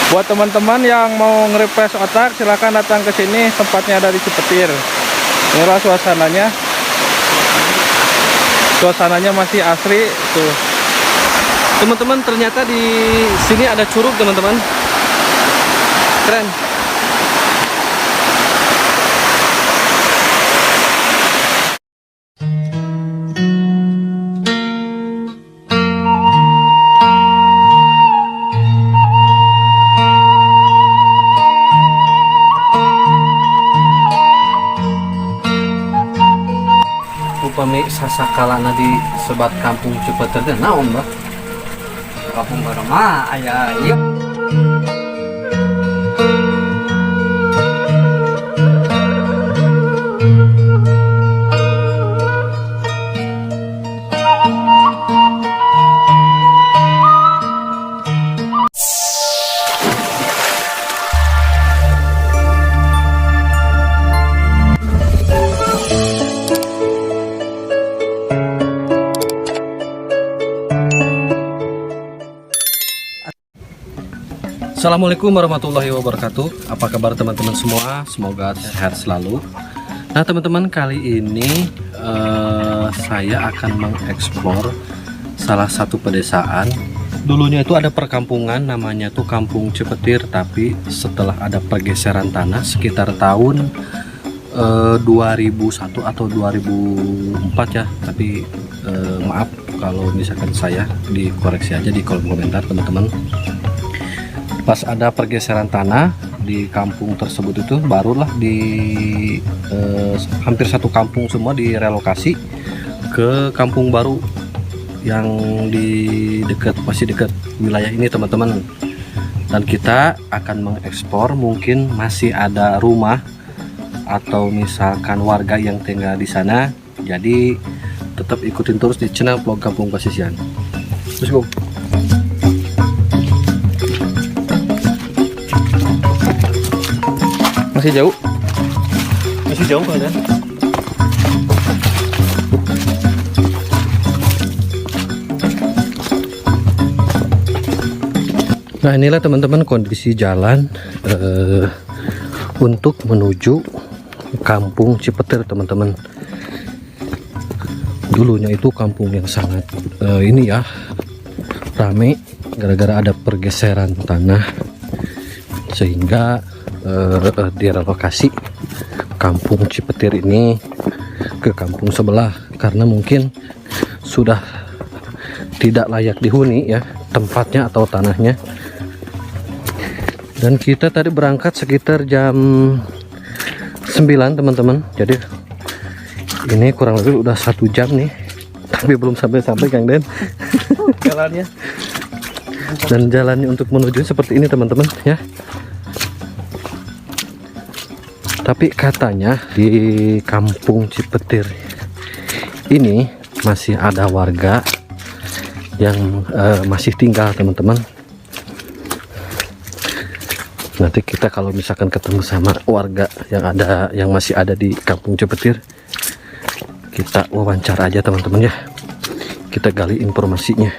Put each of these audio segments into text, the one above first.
Buat teman-teman yang mau nge-refresh otak, silahkan datang ke sini. Tempatnya ada di Cipetir. Inilah suasananya. Suasananya masih asri tuh. Teman-teman, ternyata di sini ada curug, teman-teman. Keren. Upami sasakalana disebat Kampung Cipetir teh naon, Bah? Kampung baru mah aya ieu. Assalamualaikum warahmatullahi wabarakatuh. Apa kabar teman-teman semua? Semoga sehat selalu. Nah teman-teman, kali ini saya akan mengeksplor salah satu pedesaan. Dulunya itu ada perkampungan namanya tuh Kampung Cipetir, tapi setelah ada pergeseran tanah sekitar tahun 2001 atau 2004 ya, tapi maaf kalau misalkan saya dikoreksi aja di kolom komentar teman-teman. Pas ada pergeseran tanah di kampung tersebut itu barulah di hampir satu kampung semua direlokasi ke kampung baru yang di dekat, masih dekat wilayah ini teman-teman. Dan kita akan mengeksplor, mungkin masih ada rumah atau misalkan warga yang tinggal di sana. Jadi tetap ikutin terus di channel Vlog Kampung Pasisian. Let's go. Masih jauh? Masih jauh kan? Nah inilah teman-teman kondisi jalan untuk menuju Kampung Cipetir teman-teman. Dulunya itu kampung yang sangat ini ya, rame gara-gara ada pergeseran tanah sehingga direlokasi Kampung Cipetir ini ke kampung sebelah karena mungkin sudah tidak layak dihuni ya tempatnya atau tanahnya. Dan kita tadi berangkat sekitar jam 9 teman-teman, jadi ini kurang lebih udah 1 jam nih, tapi belum sampai-sampai Kang Den. Jalannya. Dan jalannya untuk menuju seperti ini teman-teman ya. Tapi katanya di Kampung Cipetir ini masih ada warga yang masih tinggal teman-teman. Nanti kita kalau misalkan ketemu sama warga yang masih ada di Kampung Cipetir, kita wawancara aja teman-teman ya. Kita gali informasinya.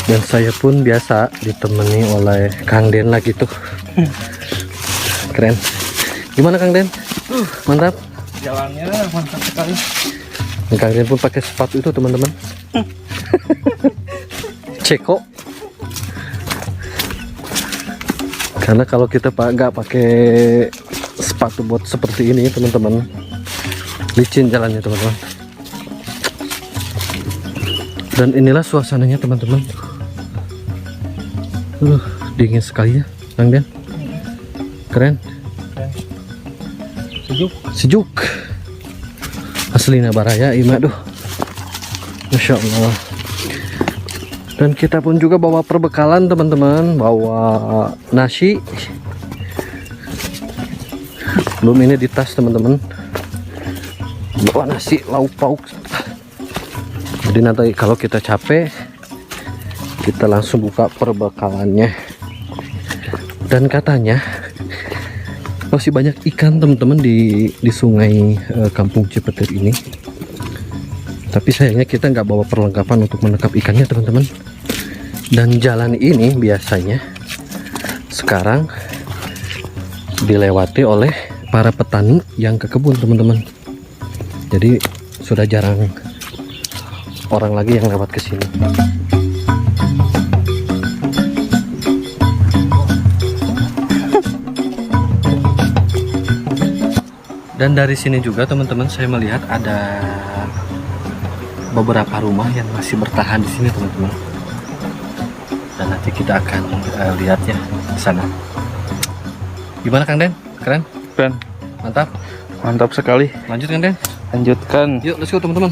Dan saya pun biasa ditemani oleh Kang Den lagi tuh. Keren. Gimana Kang Den? Mantap. Jalannya mantap sekali. Dan Kang Den pun pakai sepatu itu teman-teman. Ceko. Karena kalau kita nggak pakai sepatu bot seperti ini teman-teman, licin jalannya teman-teman. Dan inilah suasananya teman-teman. Dingin sekali ya Kang Den. Keren. Sejuk. Sejuk. Aslina baraya ima duh. Masya Allah. Dan kita pun juga bawa perbekalan teman-teman, bawa nasi. Belum ini di tas teman-teman. Bawa nasi lauk pauk. Jadi nanti kalau kita capek, kita langsung buka perbekalannya. Dan katanya masih banyak ikan teman-teman di sungai Kampung Cipetir ini. Tapi sayangnya kita nggak bawa perlengkapan untuk menangkap ikannya teman-teman. Dan jalan ini biasanya Sekarang dilewati oleh para petani yang ke kebun teman-teman. Jadi sudah jarang orang lagi yang lewat ke sini. Dan dari sini juga teman-teman saya melihat ada beberapa rumah yang masih bertahan di sini teman-teman. Dan nanti kita akan lihat ya di sana. Gimana, Kang Den? Keren? Keren. Mantap. Mantap sekali. Lanjut, Kang Den. Lanjutkan. Yuk, let's go, teman-teman.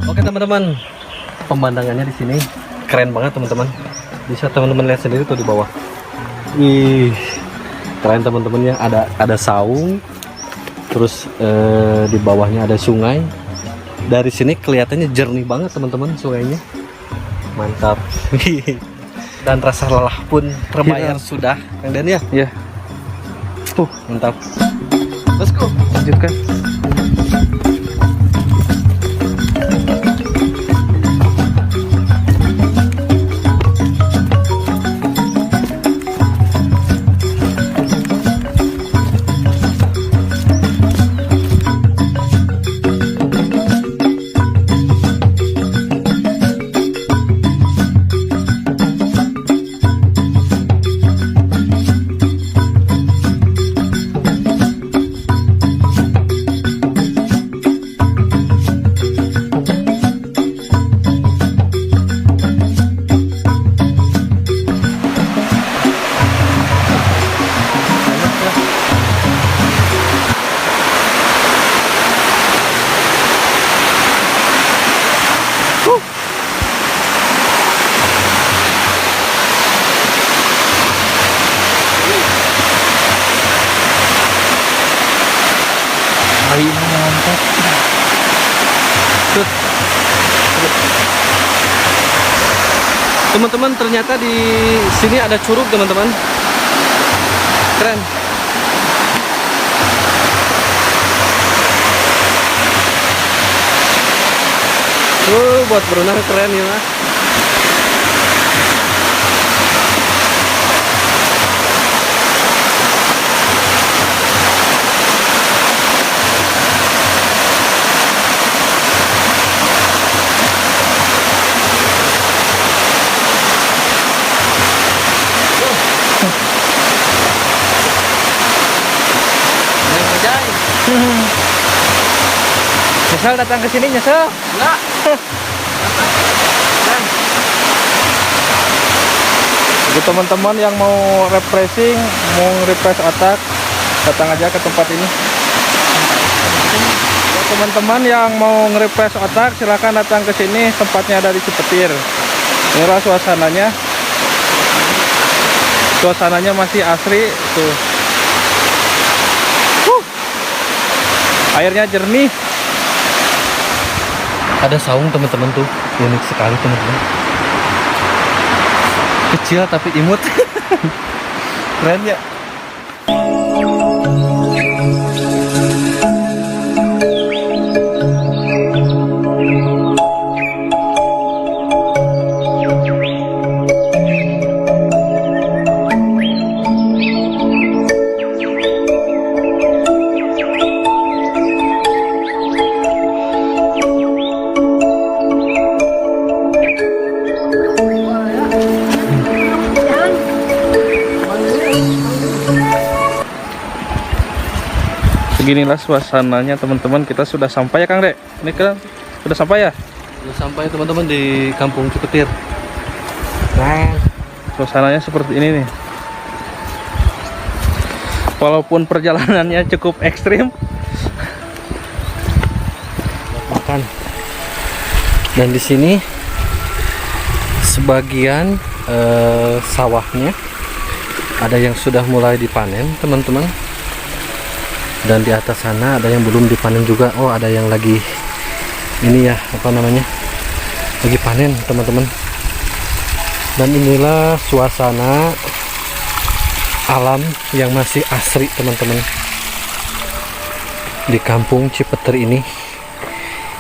Oke teman-teman, pemandangannya di sini keren banget teman-teman. Bisa teman-teman lihat sendiri tuh di bawah. Wih, keren teman-teman ya. Ada saung, terus di bawahnya ada sungai. Dari sini kelihatannya jernih banget teman-teman sungainya. Mantap. Dan rasa lelah pun terbayar sudah, Kang Den ya. Ya. Mantap. Let's go. Lanjutkan. Hari ini mantap. Tuh. Teman-teman, ternyata di sini ada curug, teman-teman. Keren. Tuh, buat berenang keren ya, Mas. Nyesel datang ke sini, nyesel. Enggak. Bagi teman-teman yang mau refreshing, mau refresh otak, datang aja ke tempat ini. Buat teman-teman yang mau nge-refresh otak, silakan datang ke sini. Tempatnya ada di Cipetir. Inilah suasananya. Suasananya masih asri tuh. Airnya jernih. Ada saung teman-teman tuh, unik sekali teman-teman. Kecil tapi imut. Keren ya. Beginilah suasananya teman-teman. Kita sudah sampai ya, Kang Dek. Ini kan sudah sampai ya? Sudah sampai teman-teman di Kampung Cipetir. Nah, suasananya seperti ini nih. Walaupun perjalanannya cukup ekstrim. Makan. Dan di sini sebagian sawahnya ada yang sudah mulai dipanen teman-teman. Dan di atas sana ada yang belum dipanen juga. Oh, ada yang lagi ini ya, apa namanya? Lagi panen, teman-teman. Dan inilah suasana alam yang masih asri, teman-teman. Di Kampung Cipetir ini.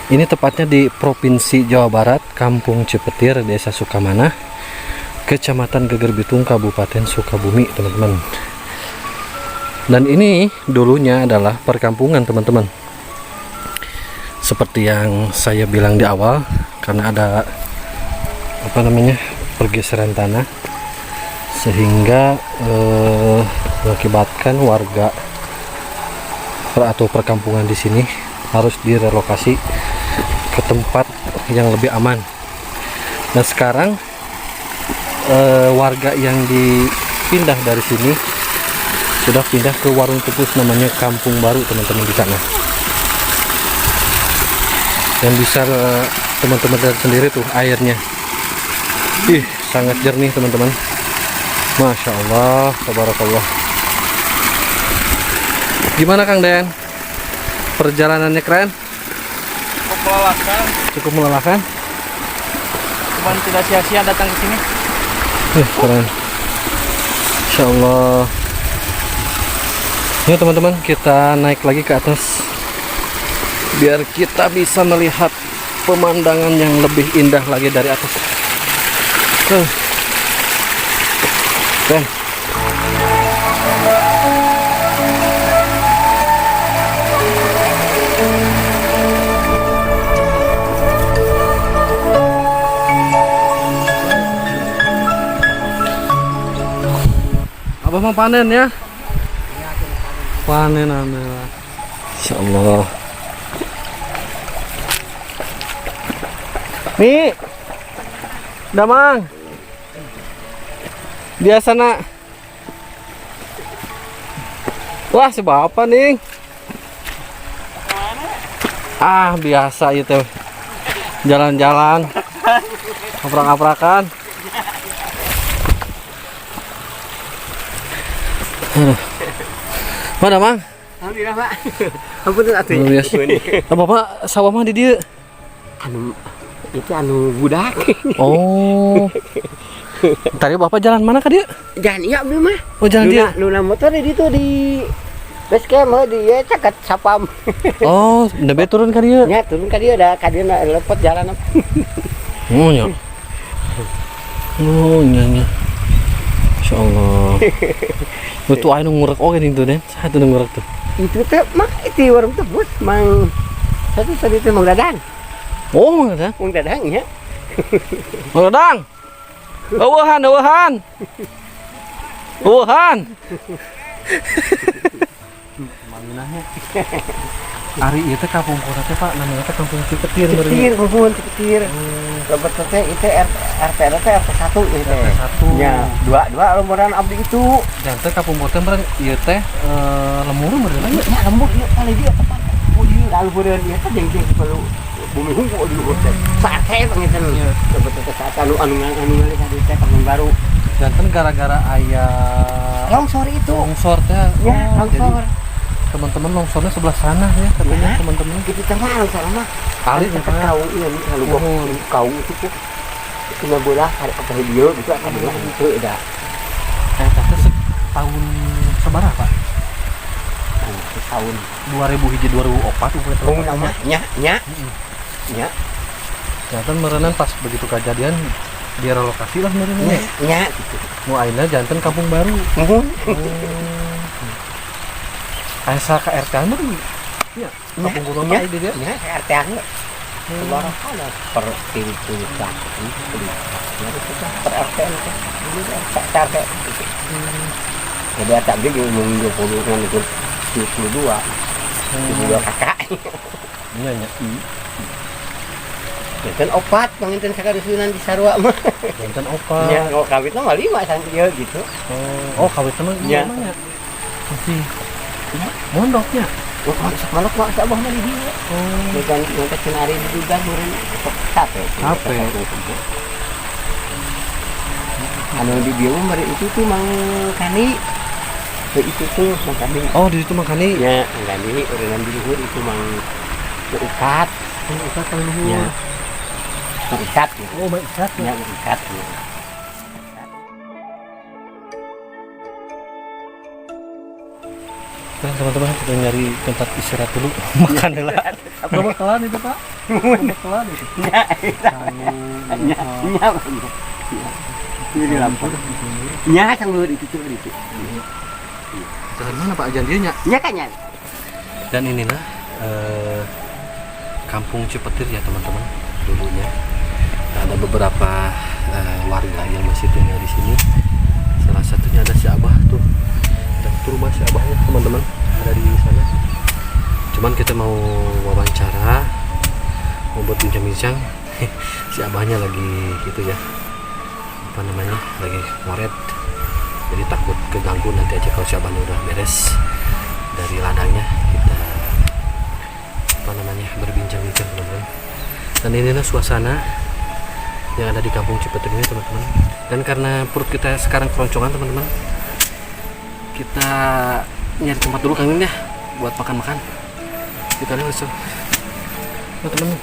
Ini tepatnya di Provinsi Jawa Barat, Kampung Cipetir, Desa Sukamanah, Kecamatan Gegerbitung, Kabupaten Sukabumi, teman-teman. Dan ini dulunya adalah perkampungan, teman-teman. Seperti yang saya bilang di awal, karena ada apa namanya, pergeseran tanah sehingga mengakibatkan warga atau perkampungan di sini harus direlokasi ke tempat yang lebih aman. Nah, sekarang warga yang dipindah dari sini sudah pindah ke Warung Tepus, namanya Kampung Baru, teman-teman, di sana. Dan bisa teman-teman lihat sendiri tuh airnya. Ih, sangat jernih, teman-teman. Masya Allah, tabarakallah. Gimana, Kang Den? Perjalanannya keren? Cukup melelahkan. Cukup melelahkan? Cuman tidak sia-sia datang ke sini. Keren. Insya Allah. Yuk, teman-teman, kita naik lagi ke atas biar kita bisa melihat pemandangan yang lebih indah lagi dari atas. Tuh. Keren. Abah mau panen ya? Panen, alhamdulillah. Insya Allah. Nih, Damang. Biasa nak. Wah, si bapak nih. Ah, biasa itu. Jalan-jalan. Aprak-aprakan. Aduh. Mana, Mang? Alhamdulillah, Pak. Ampun atuh. Luar biasa. Nah, Bapak sawah mah di dieu. Anu itu anu budak. Oh. Tadi Bapak jalan mana ka dieu? Jalan iya abdi mah. Oh, jalan dieu. Luna motor di ditu di base camp heuh, di ieu caket sapam. Oh, nembe turun ka dieu. Nya turun ka dieu da ka dieu na lepot jalan. Oh, nya. Oh, nya nya. Masya Allah. Itu aya nu ngurek oge nih tuh, Den. Saha tuh nu ngurek tuh? Itu teh mah itu warung tebus mang satu tadi teh Mang Dadang. Oh, Mang Dadang. Mang Dadang nya. Mang Dadang. Eueuhan, eueuhan. Eueuhan. Manginahnya. Ari ieu teh kampung kota teh, Pak, namanya teh Kampung Cipetir meureun. Cipetir, nuhun Cipetir. Lebet teh itu RT teh RT 1 ieu teh. RT 1. Nya, dua dua lumuran abdi itu. Dan teh kampung kota meureun ieu teh lembur meureun nya. Nya lembur ieu kali dia tepat. Oh iya, lalu meureun ieu teh jeung jeung perlu bumi hungkul di luhur teh. Sate panginten. Lebet teh saat anu anu anu ngalih ka dieu teh kampung baru. Janten gara-gara aya longsor itu. Longsor teh. Ya, Oh, jadi longsor. Teman-teman longsornya sebelah sana ya katanya Ya. teman-teman. Itu teh mah longsor mah. Ali Dekat kaung ieu nih, kalau gua Oh. kaung itu tuh cuma bola ada apa dia gitu apa bola itu udah. Teh tahun sabaraha, Pak? Tahun 2000 hiji 2004 upaya. Oh, nama nya nya. Nya. Janten meureunan pas begitu kejadian direlokasi lah meureun Nya nya. nya gitu. Nu ayeuna janten kampung baru. Nuhun. Aya ka RT mah ya, kampung gua mah di dieu. Nya RT nya. Sabaraha lah per pintu satu ya itu teh per RT itu. Ini RT RT gitu. Jadi RT abdi di umum 20 ngan itu 22. 22 kakak. Nya nya. Janten opat panginten sakarusunan di Sarua mah. Janten opat. Nya kalau kawitna mah lima san ieu gitu. Oh, kawit mah Nya. mah nya. Masih mondoknya. Oh, sok malok mah abah mah di dieu. Oh. Dengan nanti cenari juga meureun sok capek. Capek. Anu di dieu mah meureun itu tuh Mang Kani. Ke itu tuh Mang Kani. Oh, di situ Mang Kani. Nya, Mang Kani ureunan di luhur itu Mang Ukat. Mang Ukat kali luhur. Nya. Mengikat gitu. Oh, mengikat. Ya, mengikat. Gitu. Nah, teman-teman, kita nyari tempat istirahat dulu. Makan lah. Bakalan itu, Pak. Bakalan itu. Ya, ya, ya, ya. Ini lampu. Ya, sang luhur itu tuh itu. Jalan mana Pak Ajan dia? Ya kan ya. Dan inilah Kampung Cipetir ya teman-teman dulunya. Ada beberapa warga yang masih tinggal di sini. Salah satunya ada si Abah tuh. Dan itu rumah si Abahnya teman-teman ada di sana. Cuman kita mau wawancara, mau berbincang-bincang. Si Abahnya lagi gitu ya, apa namanya, lagi ngoret. Jadi takut keganggu, nanti aja kalau si Abahnya udah beres dari ladangnya kita apa namanya berbincang-bincang teman-teman. Dan inilah suasana yang ada di Kampung Cipetir ini teman-teman. Dan karena perut kita sekarang keroncongan teman-teman, kita nyari tempat dulu Kang ya buat makan-makan. Kita lihat langsung teman-teman.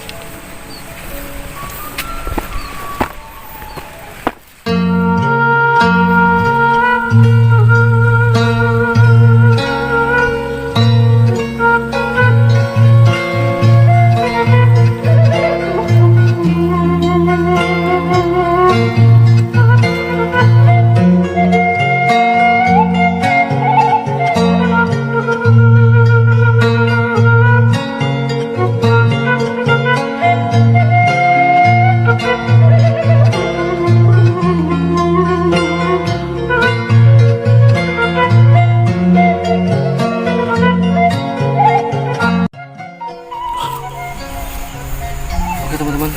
Oke teman-teman,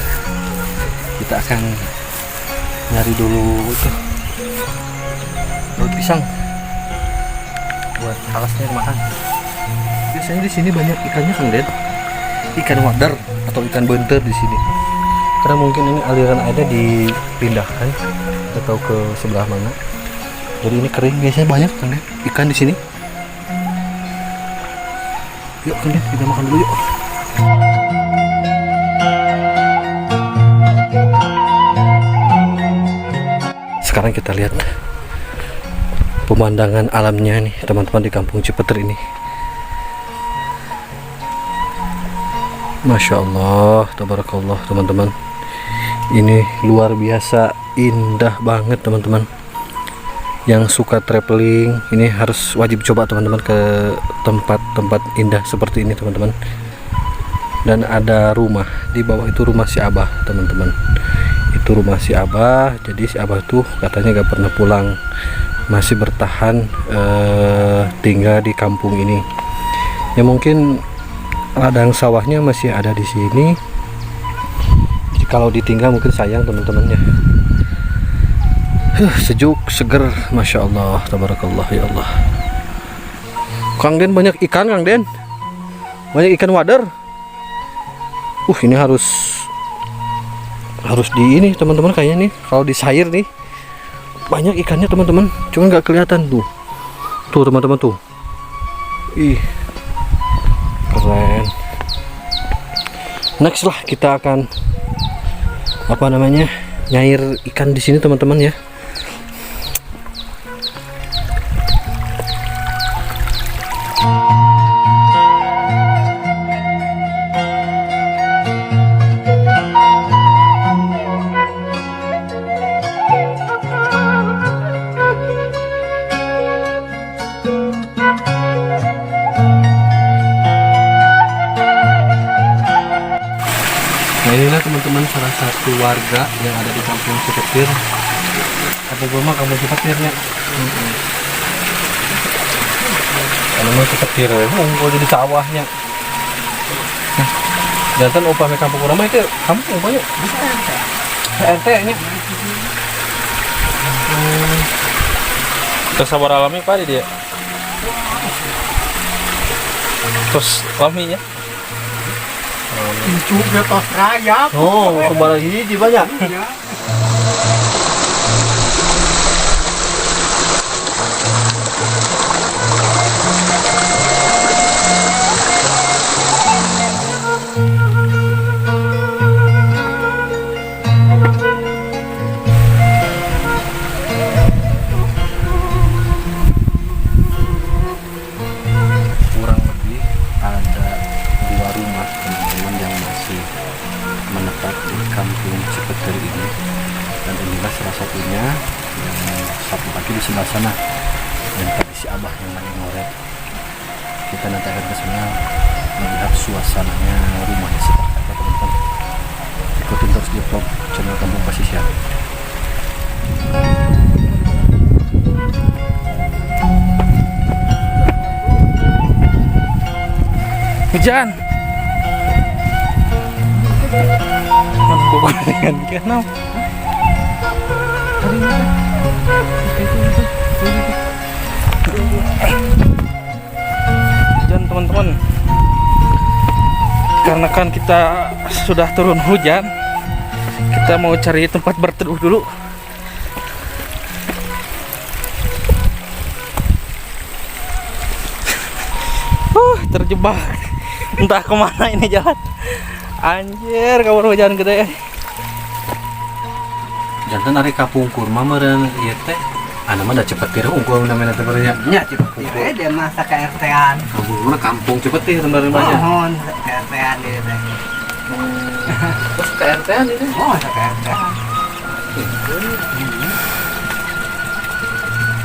kita akan nyari dulu itu daun pisang buat alasnya makan. Biasanya di sini banyak ikannya Kang Den, ikan wader atau ikan benter di sini. Karena mungkin ini aliran airnya dipindahkan atau ke sebelah mana. Jadi ini kering, biasanya banyak Kang Den ikan di sini. Yuk Kang Den, kita makan dulu yuk. Sekarang kita lihat pemandangan alamnya nih teman-teman di Kampung Cipetir ini. Masya Allah, tabarakallah teman-teman. Ini luar biasa indah banget teman-teman. Yang suka traveling ini harus wajib coba teman-teman ke tempat-tempat indah seperti ini teman-teman. Dan ada rumah di bawah itu, rumah si Abah teman-teman. Itu rumah si Abah. Jadi si Abah tuh katanya gak pernah pulang, masih bertahan tinggal di kampung ini. Ya mungkin ladang sawahnya masih ada di sini. Jadi kalau ditinggal mungkin sayang teman-temannya. Sejuk, seger, masya Allah, tabarakallah ya Allah. Kang Den banyak ikan Kang Den, banyak ikan wader. Ini harus di ini teman-teman kayaknya nih, kalau di sayur nih banyak ikannya teman-teman, cuman nggak kelihatan tuh. Tuh teman-teman tuh. Ih, keren. Next lah kita akan apa namanya nyair ikan di sini teman-teman ya. Nah inilah teman-teman salah satu warga yang ada di Kampung Cipetir. Kampung gua mah Kampung Cipetirnya. Kalau mau Cipetir, unggul jadi sawahnya. Nah, jantan upami kampung urang mah itu kampung banyak. RT nya. Terus sabar alami Pak di dia. Terus laminya. Incu tos rayap. Oh, kembali hiji banyak. Kampung Cipetir ini. Dan inilah salah satunya yang satu lagi di sebelah sana. Yang tadi si Abah yang lagi ngoret. Kita nanti akan ke sana melihat suasananya, rumahnya seperti apa, teman-teman. Ikutin terus di vlog channel Kampung Pasisian. Hujan. Kukuringan kenapa? Hujan, teman-teman. Karena kan kita sudah turun hujan, kita mau cari tempat berteduh dulu. Terjebak. Entah kemana ini jalan. Anjir, kabur hujan gede. Janten ari kapungkur mah meureun ieu teh anu mah da Cipetir unggul namanya teh nya. Nya Cipetir dia mah ka-RT-an. Kampungna Kampung Cipetir sebenarnya mah nya. Mohon ka-RT-an dia teh. Terus ka-RT-an ini. Oh, ka-RT-an.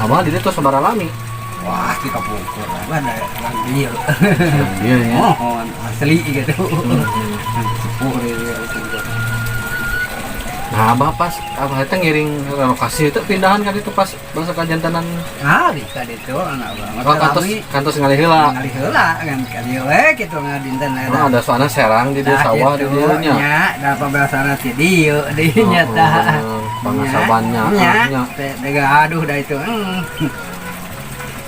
Abah di dieu tos sabaraha lami? Wah, di kapungkur mah da orang dieu. Iya ya. Mohon asli gitu. Sepuh dia gitu. Nah, abah pas abah itu ngiring relokasi itu pindahan kan itu pas bangsa kajantanan. Nah, bisa itu anak banget. Oh, kantos kantos ngalih heula. Ngalih heula kan ka dieu we kitu ngadinten eta. Oh, ada soalnya serang di dieu, sawah di dieu nya. Nya, da pabasana ti dieu dinya tah. Pangasabannya. Nya, teh aduh da itu.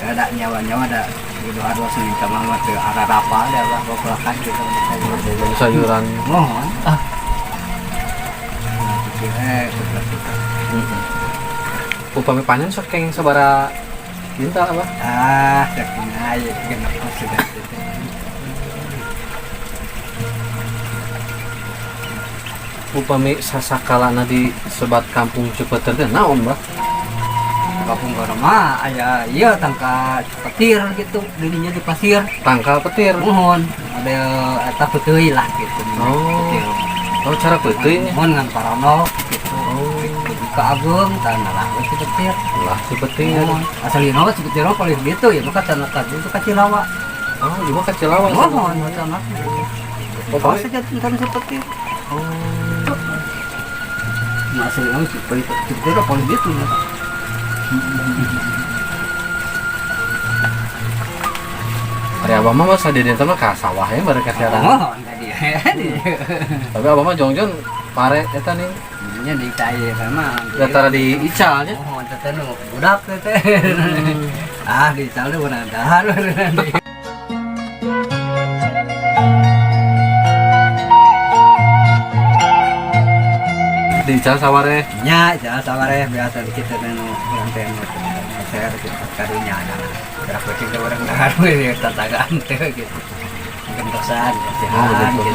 Ada nyawa-nyawa da gitu harus minta mama teu ararapa da bah bapelakan gitu. Sayuran. Mohon. Ah. Upami panen sok kenging sabaraha kintal apa? Ah, saking aya genep sudah gitu. Upami sasakalana disebat Kampung Cipetir teh naon, Bah? Kampung mah aya ieu tangka petir gitu, dirinya di pasir. Tangkal petir. Mohon, model eta peuteuy lah gitu. Oh. Petir. Oh, cara peuteuy nya. Mohon ngan parono gitu. Oh. Ka ageung tanah lah we si petir. Lah si petir. Mohon. Asalina mah si petir mah paling ditu ya maka tanah tadi itu ka Cilawa. Oh, ieu mah ka Cilawa. Mohon tanah. Oh, Oh, saja tentang si petir. Oh. Nah, asalina mah si petir mah paling ditu ya. Ari abah mah masa di dieu mah ka sawah ya bareng ka siaran. Oh, tadi. Tapi abah mah jongjon pare eta nih. Nya di cair sama. Datara di ical nya. Oh, teh nu budak teh. Ah, di ical urang dahar. Di ical saware. Nya, ical saware biasa kita teh nu urang teh nu share gitu karunya ada. Gerak beuting teh urang dahar we tatagaan teh gitu. Gentosan, Oh, gitu.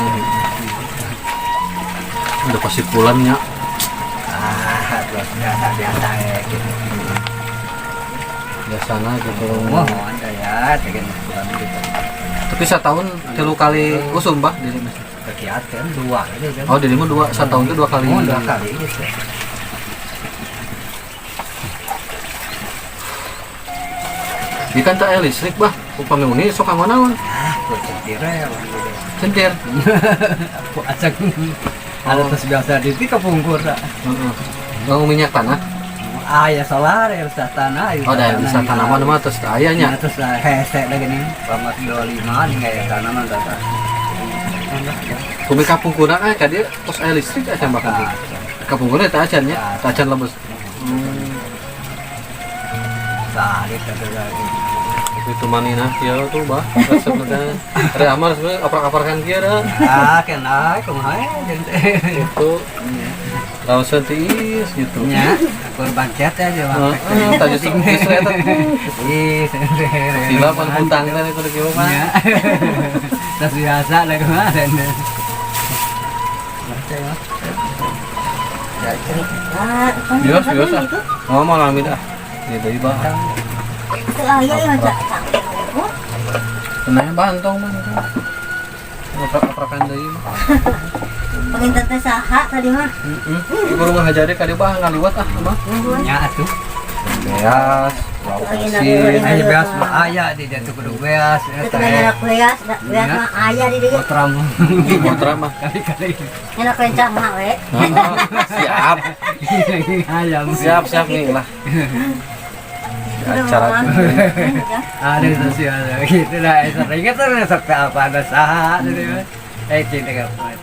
Udah pasti pulang nya. Ah, terus biasa-biasa ya gitu. Biasana gitu. Oh, ada ya, tegen kurang gitu. Tapi setahun 3 kali usum, Bah, di sini. Kegiatan 2 gitu kan. Oh, di sini 2, setahun itu 2 kali. Oh, 2 kali gitu. Di kan tak listrik, Bah. Upami uni sok kanggo naon? Ah, gua centir ya, Bang. Centir. Aku acak. Ada terus biasa di kapungkur. Heeh. Nganggo minyak tanah. Ah, ya solar ya usah tanah. Oh, da usah tanaman mah terus aya nya. Terus hese da gini. Ramat 25 nih kayak tanaman tata. Bumi kapungkurna ka dieu tos aya listrik acan bahkan. Kapungkurna teh acan nya, teh acan lebes. Balik ada lagi. Itu manina kieu tuh, Bah. Resep teh. Ari amar sebenarnya aprak-aprakan kieu dah. Ah, kena kumaha jeung teh. Itu raoseun tiis gitu. Nya, korban cet ya jeung. Heeh, tadi justru eta. Ih, Sila pan hutang teh kudu kieu mah. Nya. Tas biasa lah kemarin. Biasa biasa. Oh, malah ambil ah. Gitu ieu, Bah. Tenang bantong mah itu. Ngaprak-ngaprakan deui mah. Panginten teh saha tadi mah? Heeh. Baru ngahajar ka dieu bah ngaliwat ah mah. Nya atuh. Beas, lauk asin. Ayo beas mah aya di dieu tuh kudu beas Itu eta. kan enak beas, beas mah aya di dieu. Potram Motor mah. kali-kali Enak rencang mah we. Heeh, siap. ayam. Siap, siap nih lah. Acara Ada sosial gitu lah, sering itu resep apa ada saha gitu. Eh cinta kapan.